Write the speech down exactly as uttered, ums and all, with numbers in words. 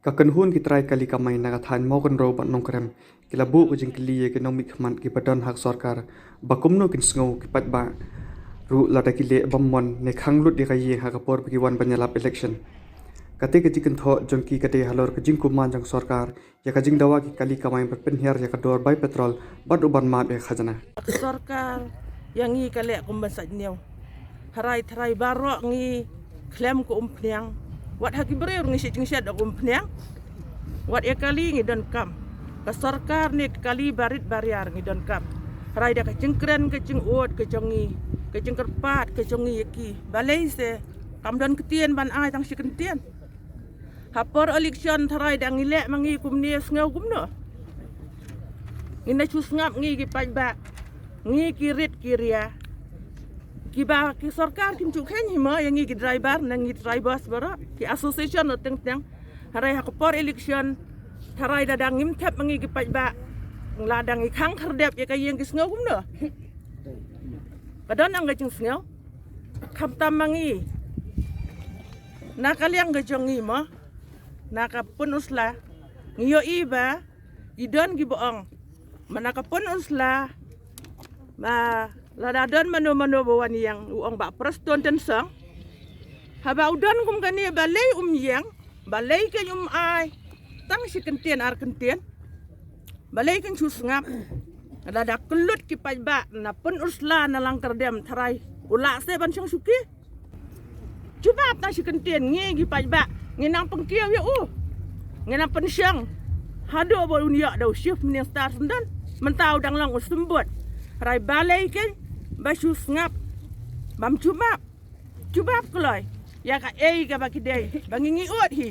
Ka kynhun ki trai kali kamai na ka thaiñ Mawkynrew bad Nongkrem ki la buh ka jingkylli ïa ki nongmihkhmat kiba don ha ka sorkar ba kumno kin sngew ki paidbah ruh lada ki leh bym mon ne khang lut ïa ka ïing ha ka por ba ki wan ban ïalap election. Kata ka jingkynthoh jong ki ka dei halor ka jingkuman jong ka sorkar ïa ka jingdawa ki kali kamai ban pynhiar ïa ka dor bai petrol bad u ban map ïa ka khajna. Ka sorkar ïa ngi ka leh kum ban sait ñiew. Tharai tharai baroh ngi khlem ka umphniang. Wat ha ki briew ngi shet jingshet da ka umphniang. Wat ïa kali ngi donkam. Ka sorkar ne ka kali barit bariar ngi donkam. Tharai da ka jingkren ka jingud ka jong ngi, ka jingkyrpad ka jong ngi ïa ki. Balei se kam don ktien ban ai tang shi kyntien. Ha por election tharai da ngi leh ma ngi kumne sngew kumno. Ngi na shu sngap ngi ki paidbah, ngi ki rit ki ria. Kiba ki sorkar kim ju kheiñ hi mo ïa ngi ki driver ne ngi drivers baroh, ki association ruh teng teng. Tharai ha ka por election tharai da dang ngim thep ma ngi ki paidbah, lada ngi khang khyrdep ïa ka ïing ki sngew kumno. Ka don nang ka jingsngew. Khamtam ma ngi na ka liang ka jong ngi mo, na ka pun u sla, ngi ïohi ba i don kiba ong ma na ka pun u sla, ba lada don mano mano ba wan ïeng u ong ba Prestone Tynsong. Haba u don kum kane balei um ïeng, balei kein um ai tang shi kyntien ar kyntien. Balei kein shu sngap. Lada kyllut ki paidbah na pun u sla na Langkyrdem tharai u lah se ban shong shuki. Jubab tang shi kyntien ngi ki paidbah ngi nang pynkiew ïa u. Ngi nang pynshong haduh ba un ïoh da u Chief Minister syndon. Mynta u dang long u symbud. Tharai balei kein ba shu sngap. Bam jubab. Jubab kloi ïa kaei kaba ki dei ba ngi ngi ud hi.